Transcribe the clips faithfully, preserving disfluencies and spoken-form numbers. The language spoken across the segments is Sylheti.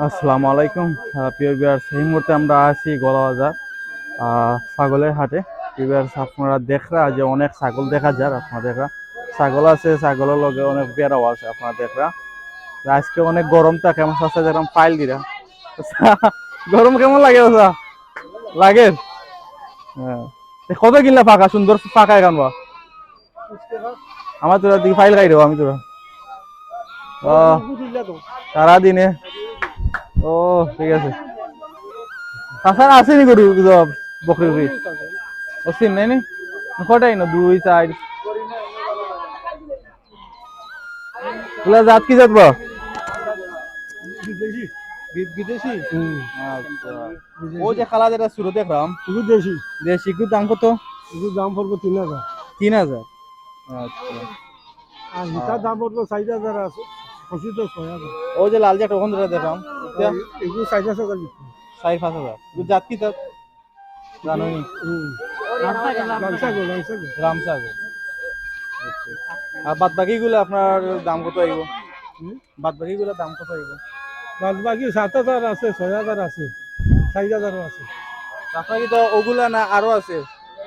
আসসালামু আলাইকুম। আহ, প্রিয় ভিউয়ার্স, এই মুহূর্তে আমরা আছি গোয়ালা বাজার, আহ, ছাগলের হাটে। প্রিয় ভিউয়ার্স, আপনারা দেখরা যে অনেক ছাগল দেখা যার, আপনারা দেখরা ছাগল আছে, ছাগলের লগে অনেক বেড়াও আছে, আপনারা দেখরা। আজকে অনেক গরম থাকে, আমার চাচা যেরকম ফাইল দিরা। গরম কেমন লাগে চাচা? লাগে? হ্যাঁ। এ, কত কিনলা ফাঁকা, সুন্দর ফাঁকা এখান বা? আমার তোরা দিকে ফাইল খাই দেবো আমি তোরা। আহ, সারা দিনে। ও, ঠিক আছে। তাছাড়া আছে নি গরু, সব বকরি উকরি? ও, সিন নাই নি? কটাই না? দুই, চার। এগুলা জাত কি জাত বা? বিদেশি। বি-, বিদেশি? হুম। আচ্ছা। বিদেশি। ওই যে কালা যেটা শুরু দেখলাম। এগুলো দেশি। দেশি, এগুলোর দাম কত? এগুলোর দাম পড়বো তিন হাজার। তিন হাজার? আচ্ছা। আর এটার দাম পড়বো চার হাজার আছে, পঁচিশ তো ছয় হাজার। ওই যে লাল যেটা ওখান থেকে দেখলাম, এটা? এগুলো চার পাঁচ হাজার বিক্রি। চার পাঁচ হাজার। এগুলো জাত কি জাত? জানো নি? হুম। রামসাগর, রামসাগর। রামসাগর। আচ্ছা। আর বাদ বাকিগুলো আপনার দাম কত আইব? হুম? বাদ বাকিগুলোর দাম কত আইব? বাদ বাকি সাত হাজার আছে, ছয় হাজার আছে, চার হাজারও আছে। আপনার কি তো ওগুলা না আরো আছে?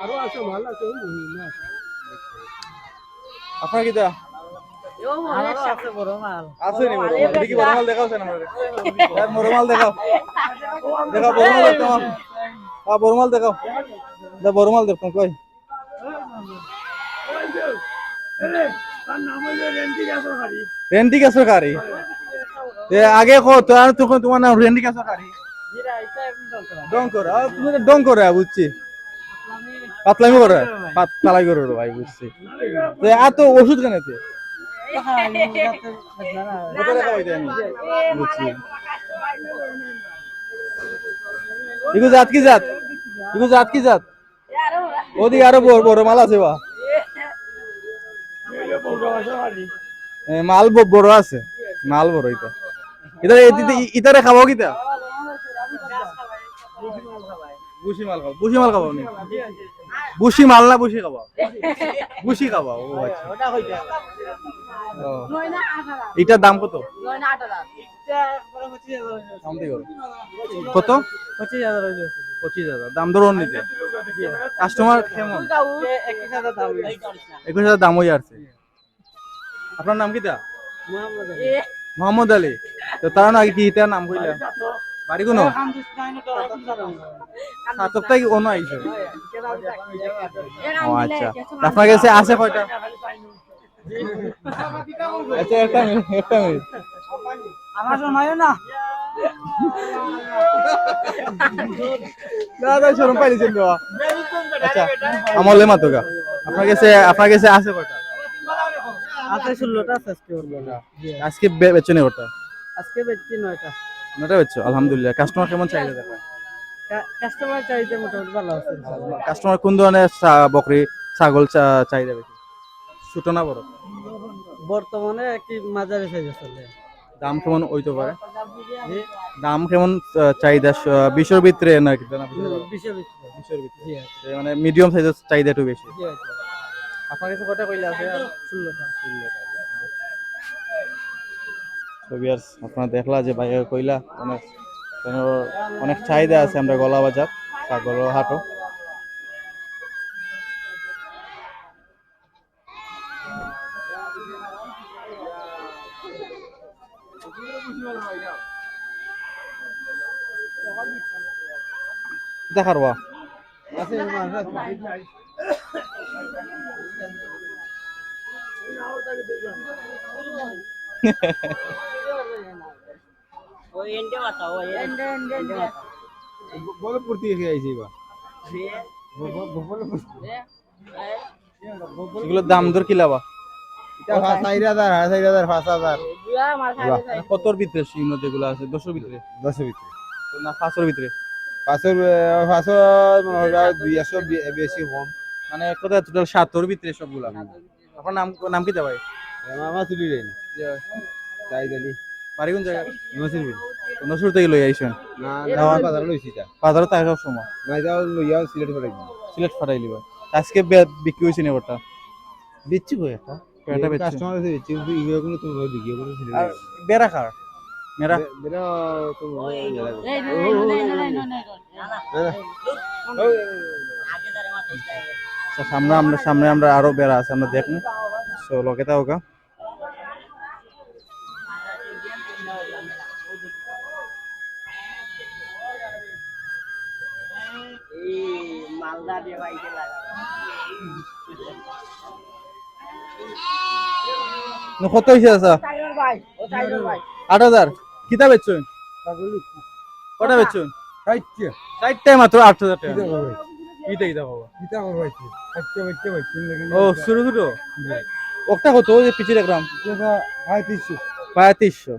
আরো আছে, মাল আছে, ওই না। আপনার কিতা? আমারও আছে বড় মাল। আছে নি বড় মাল? দেখি বড় মাল দেখাও সেন আমারে। হ্যাঁ, বড় মাল দেখাও। দেখাও, বড় মাল দেখাও। হ্যাঁ, বড় মাল দেখাও। দে, বড় মাল দেখাও, কই? রেন্টি গ্যাসর গাড়ি। এ, আগে কো, তো আর তখন তোমার নাম রেন্টি গ্যাসর গাড়ি? ডং করে, আর তুমি তো ডং করে, বুঝছি। পাতলামি করে, পাতলাই করে রে ভাই, বুঝছি। তো আর তো ওষুধ কেন এতে? কত টাকা হইতে আমি? বুঝছি। এগু জাত কি জাত? এগু জাত কি জাত? ওদি আরো বড়, বড় মাল আছে বা? এ, মাল ব-, বড় আছে, মাল বড় ইটা। ইটা, ইটা, ইটারে খাওয়াও কিতা? বুসি মাল খাও, বুসি মাল খাওয়াও নি? বুসি মাল না বুসি খাওয়াও? বুসি খাওয়াও, ও আচ্ছা। ও। ইটার দাম কত? দাম দিয়ে করো। কত? পঁচিশ হাজার হইলো। পঁচিশ হাজার। দাম দর নিতে। কাস্টমার কেমন? একুশ হাজার দাম। একুশ হাজার দাম হয়ে আসছে। আপনার নাম কিতা? মোহাম্মদ আলী। মোহাম্মদ আলী। তো তারা না আগে কি ইটার নাম কইলা? বাড়ি কোনো? সাতক তাই কি অন্য আইছো? ও আচ্ছা। আপনার কাছে আছে কয়টা? আচ্ছা, একটা মিনিট, একটা মিনিট। আমার সময় না। না, না, শরম পাইলিছেন বাবা। আচ্ছা, আমলে মাতুকা। আপনার কাছে, আপনার কাছে আছে কয়টা? আছে ষোলোটা আছে আজকে ওর বেলা। জি। আজকে বে-, বেচছো নি কয়টা? আজকে বেচছি নয়টা। নয়টা বেচছো, আলহামদুলিল্লাহ। কাস্টমার কেমন চাহিদা দেখা? কা-, কাস্টমার চাহিদা মোটামুটি ভালো আছে। কাস্টমার কোন ধরনের ছা-, বকরি, ছাগল চা-, চাহিদা বেশি? ছোট না বড়? বর্তমানে একটি মাঝারি সাইজ চলে। দাম কেমন হইতে পারে? জি? দাম কেমন, আহ, চাহিদা? স-, বিশের ভিতরে নাকি? না, হুম, বিশের ভিতরে। বিশের ভিতরে। জি, আচ্ছা। এ, মানে, মিডিয়াম সাইজের চাহিদা একটু বেশি। জি, আচ্ছা। আপনার কাছে কয়টা কইলা আছে? ষোলোটা। ষোলোটা। তো ভিউয়ার্স, আপনারা দেখলা যে ভাইয়া কইলা অনেক, অনেক চাহিদা আছে আমরা গোয়ালা বাজার, ছাগল হাটও। দেখার বা। ওই এন্ডে বাতাও, ওই এন্ডে, এন্ডে, এন্ডে। বলপুর থেকে আইছি বা। এগুলোর দাম দর কি লাবা? এটা পা-, চার হাজার, সাড়ে চার হাজার, পাঁচ হাজার। বাহ, মানে কতর ভিতরে সিংহ যেগুলো আছে? দশর ভিতরে? দশর ভিতরে। তো না, পাঁচর ভিতরে? পাঁচর, আহ, পাঁচর মনে হয় দুই একশো বে-, বেশি কম। মানে এক কথায় টোটাল সাতর ভিতরে সবগুলা। আপনার নাম, নাম কিতা ভাই? আমার নাম সুধীর জৈন। জি ভাই। জাহিদ আলী। বাড়ি কোন জায়গা? নসিরপুর। নসিরপুর থেকে লই আইছেন? না, না, না, আমার বাজারে লইছি এটা। বাজারে থাকে সব সময়? না, এটা লইয়া সিলেট পাঠাই দিই। সিলেট পাঠাই দিবা। আজকে বে-, বিক্রি হইছে নি ওটা? বেচছি কই একটা? কয়টা বেচছো? কাস্টমার আছে, বেচছি, কিন্তু ইগুলো কোনো তোমার ওই দিকে, ওগুলো ছিল আর না। বেড়া কার? মেরা? বে-, বেড়া তো মনে হয় মেলা করে। এই, না, না, না, না, না, না, না। না, না। ওই, ওই, ওই, ওই। আচ্ছা, সামনে আমরা, সামনে আমরা আরো বেড়া আছে, আমরা দেখমু। So, লগে থাকো। না, কত হইছে, চাচা? আট হাজার। কিতা বেচছো? কটা বেচছো? ষাটটা। ষাটটায় মাত্র আট হাজার টেকা। কিতা করবো? ইটা, ইটা বাবা। কিতা করবো ভাই? ষাটটা, ষাটটা ভাই, তিন লাখ। ও, ছোট ছোট? জি। ওটা কত? ওই যে পিছে দেখলাম। এটা পঁয়ত্রিশশো। পঁয়ত্রিশশো।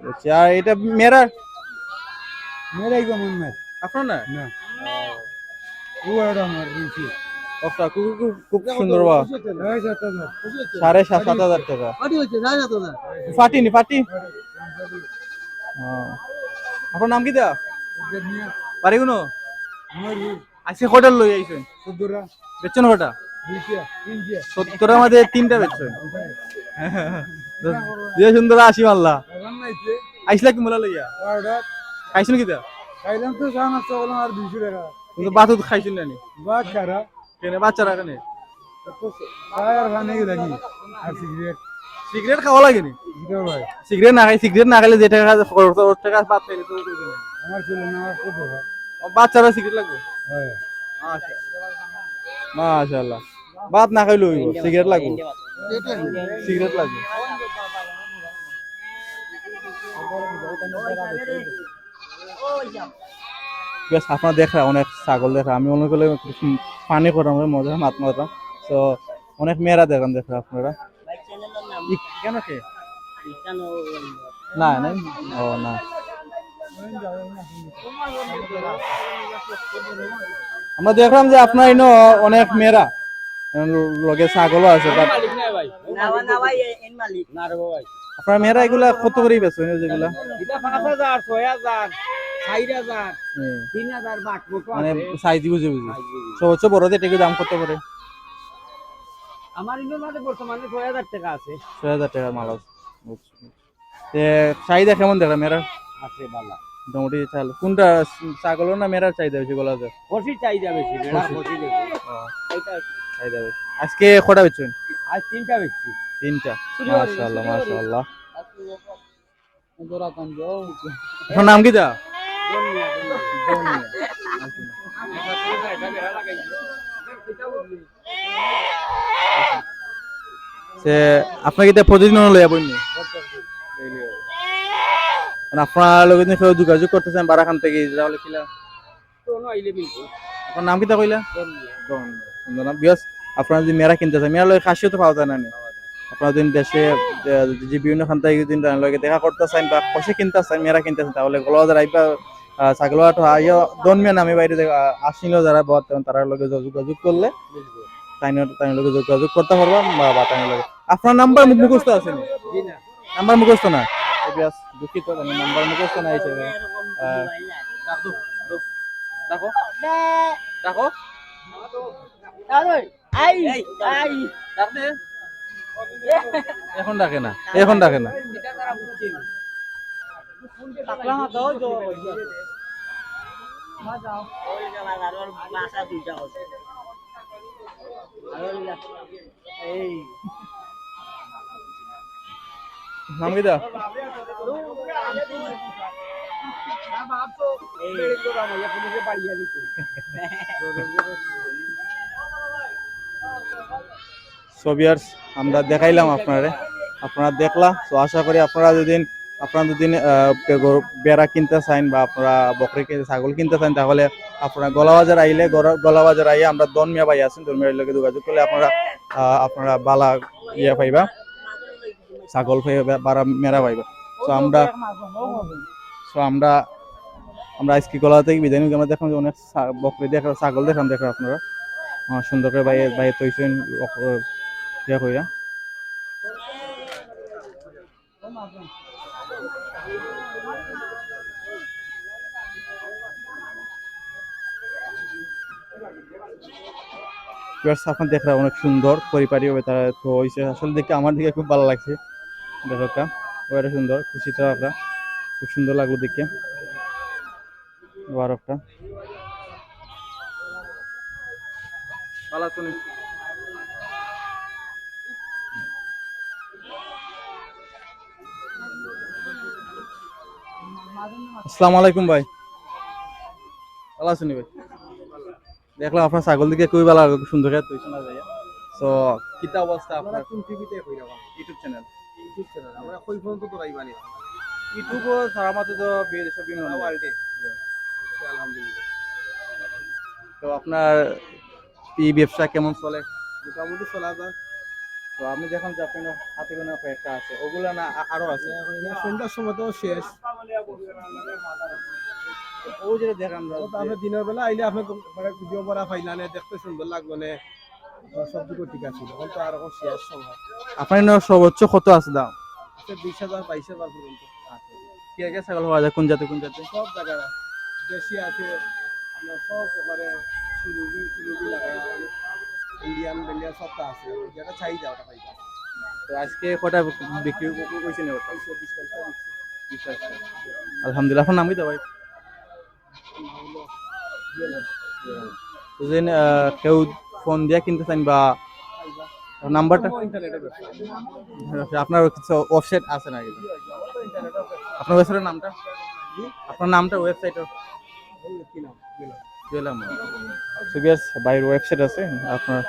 আচ্ছা, আর এটা মেরা? মেরাই গো, আমার না। আপনার না? না। ও, এটা আমার, নিচে। ওটা খুব, খুব, খুব সুন্দর বা। সাড়ে সাত হাজার। সাড়ে সাত, সাত হাজার টাকা। ফাটি হয়েছে, সাড়ে সাত হাজার। ফাটিনি, ফাটি? ও। আপনার নাম কিতা? বাড়ি কুনো? আমার আজকে কয়টা লই আইছেন? চোদ্দটা। বেচছেন কয়টা? দুইটা, তিনটা। সত্তরটার মধ্যে তিনটা বেচছেন। দুইটা সুন্দর আশি মারলা। এখন নাইছে। আইসলা কি মূলা লইয়া? বারোটা। খাইছেন কিতা? খাইলাম তো চা নাস্তা করলাম আর দুইশো টাকা। কিন্তু ভাত তো খাইছেন না নি? ভাত খারা। কেনে বাচ্চারা কেনে? তো চা আর খানে কি লাগি? আর সিগারেট। সিগারেট খাওয়া লাগে নি? সিগারেট ভাই। সিগারেট না খাই, সিগারেট না খাইলে যে টাকা খরচ, ওর টাকা ভাত খাইলে তো ওই দিনে। আমার ছেলে না, আমার খুব দরকার। ও, বাচ্চারা সিগারেট লাগবে? হ্যাঁ। আচ্ছা। মাশাআল্লাহ। ভাত না খাইলে হইব, সিগারেট লাগবে। সিগারেট লাগবে। বেশ, আপনারা দেখরা অনেক ছাগল দেখরা, আমি অনেক হলে পানি করাম, মজা মাত মারতাম। তো অনেক মেয়েরা দেখলাম, দেখরা আপনারা। ই-, কেন কে? না, নাই। ও, না। আমরা দেখলাম যে আপনার ইনো অনেক মেয়েরা, লগে ছাগলও আছে, but মালিক না ভাই। না, না ভাই, এ-, এন মালিক। না রে ভাই। আপনার মেয়েরা এগুলা কত করে বেচছেন, এই যেগুলা? এটা পাঁচ হাজার, ছয় হাজার, চার হাজার, হুম। তিন হাজার বাট কত মানে আছে? সাইজ বুঝে বুঝে। সাইজ বুঝে। সর্বোচ্চ বড় যেটা, এগুলো দাম কত করে? আমার ইনোর মাঝে বর্তমানে ছয় হাজার টাকা আছে। ছয় হাজার টাকার মাল আছে। বুঝছি। তে চাহিদা কেমন দেখা মেয়েরা? আছে ভালা। মোটামুটি চাল-, কোনটা ছাগলর না মেয়েরার চাহিদা বেশি বলা যায়? খাসির চাহিদা বেশি, মেয়েরার খাসি। খাসি বেশি। ও। এইটা আর কি। চাহিদা বেশি। আজকে কটা বেচছেন? আজ তিনটা বেচছি। তিনটা। চুরি হয়ে গেছে, মাশাআল্লাহ, চুরি হয়ে গেছে। মাশাআল্লাহ। আপনার নাম কিতা? সে আপনার কিতা প্রতিদিন লইয়া বইনি? মানে আপনার লগে যদি কেউ যোগাযোগ করতে চান বারাখান থেকে, তাহলে কিলা? তো না আইলে মিলবো। আপনার নাম কিতা কইলা? দন মিয়া। দন। সুন্দর নাম। বিয়াস, আপনারা যদি মেয়েরা কিনতে চান, মেয়েরা লগে খাসিও তো পাওয়া যায় না নি। পাওয়া যায়। আপনারা যদি দেশে, আহ, যে বিভিন্ন খান থেকে যদি তার লগে দেখা করতে চান বা খাসি কিনতে চান, মেয়েরা কিনতে চান, তাহলে গোলাবাজার আইবা, আহ, ছাগলহাট আইয়া দন মিয়া নামে বাইরে যে, আহ, আসিল যারা বর্তমান তারার লগে যোগাযোগ করলে মিলবো। তাইন, তাইন লগে যোগাযোগ করতে পারবা বা, বা তাইন লগে। আপনার নাম্বার মু-, মুখস্থ আছে নি? জি না। নাম্বার মুখস্থ না? এ বিয়াস, দুঃখিত, মানে নাম্বার মুখস্থ না হিসেবে। আহ, ডাক দো, ডাক দো। ডাকো। ডাকো। আই, এই, আই। ডাক দে। এখন ডাকে না, এখন ডাকে না। এই। নাম কিতা? এই। So viewers, আমরা দেখাইলাম আপনারে, আপনারা দেখলা। So আশা করি আপনারা যদি, আপনারা যদি, আহ, গরু, বেড়া কিনতে চাইন বা আপনারা বকরি কিনতে, ছাগল কিনতে চাইন, তাহলে আপনারা গোলাবাজার আইলে, গোলা-, গোলাবাজার আইয়া আমরা দন মিয়া ভাই আছেন, দন মিয়ার লগে যোগাযোগ করলে আপনারা, আহ, আপনারা বালা ইয়া পাইবা, ছাগল পাইবা, বারা মেরা পাইবা। So আমরা, so আমরা, আমরা আজকে গোলাবাজার থেকে বিদায় নিয়ে আমরা দেখলাম যে অনেক ছা-, বকরি দেখরা, ছাগল দেখলাম, দেখরা আপনারা। আহ, সুন্দর করে বাইরে, বাইরে তৈছেন, ইয়া কইরা। ভিউয়ার্স, আপনারা দেখরা অনেক সুন্দর পরিপাটি ভাবে তারা তো হইছে। আসলে দেখে আমার দিকে খুব ভালো লাগছে। দেখো কা, ওটা সুন্দর, খুশি তো আপনারা, খুব সুন্দর লাগলো দেখে। আরো একটা। ভালো আছো নি? আসসালামু আলাইকুম ভাই, ভালো আছো নি ভাই? দেখলাম আপনার ছাগল দেখে খুবই ভালো লাগলো, খুব সুন্দর খেতে হয়েছে না যাইয়া। তো কিতা অবস্থা আপনার? কোন টিভিতে কইরা? YouTube channel. YouTube channel. আমরা কই পর্যন্ত তো রাইবানি? YouTube-ও সারা মাত্র তো বি-, সব বিভিন্ন সারা ওয়ার্ল্ডে। জি। আচ্ছা, আলহামদুলিল্লাহ। তো আপনার এই ব্যবসা কেমন চলে? মোটামুটি চলা যায়। তো আপনি যখন যাবেন, হাতে গোনা কয়েকটা আছে, ওগুলা না আ-, আরো আছে? এখন এই সন্ধ্যার সময় তো শেষ। ওই যে দেখেন, ও তো আপনি দিনের বেলা আইলে আপনি মানে ভিডিও করা পাইলা না, দেখতে সুন্দর লাগলো না, সব কিছু ঠিক আছে। এখন তো আর এখন শেষ সময়। আপনার এনে সর্বোচ্চ কত আছে দাম? আছে বিশ হাজার, বাইশ হাজার পর্যন্ত। আচ্ছা। কি আগে ছাগল পাওয়া যায়? কোন জাতে, কোন জাতে? সব জায়গায়। দেশি আছে, আপনার সব একেবারে সিরুবি, সিরুবি লাগাই, ইন্ডিয়ান, ইন্ডিয়ান সবটা আছে। যেটা চাই যা ওটা পাইবা। তো আজকে কটা বিক্রি হয়েছে না ওটা? বিশ বাইশটা বিক্রি। বিশ বাইশটা। আলহামদুলিল্লাহ। আপনার নাম কিতা ভাই? তো যেন, আহ, কেউ ফোন দিয়া কিনতে চান বা নাম্বারটা? আমার ইন্টারনেটের ব্যবসা। আচ্ছা, আপনার কিছু ওয়েবসাইট আছে নাকি? আমার তো ইন্টারনেটের ব্যবসা। আপনার ওয়েবসাইটের নামটা? জি? আপনার নামটা ওয়েবসাইটের? ওই কি নাম? জুয়েল আহমদ। জুয়েল আহমদ। So, viewers, ভাইর ওয়েবসাইট আছে, আপনার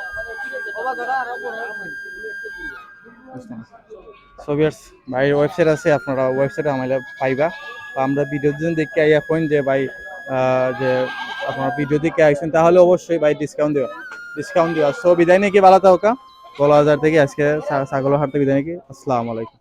So, viewers, ভাইর ওয়েবসাইট আছে, আপনারা ওয়েবসাইটে আমাইলে পাইবা। তো আমরা ভিডিও যদি দেখে আইয়া পয়েন্ট যে ভাই, আহ, যে আপনারা ভিডিও দেখে আইছেন, তাহলে অবশ্যই ভাই ডিসকাউন্ট দিবা, ডিসকাউন্ট দিবা। So, বিদায় নাকি, ভালো থাকা। বলা হাজার থেকে আজকে ছা-, ছাগলের হাট থেকে বিদায় নাকি। আসসালামু আলাইকুম।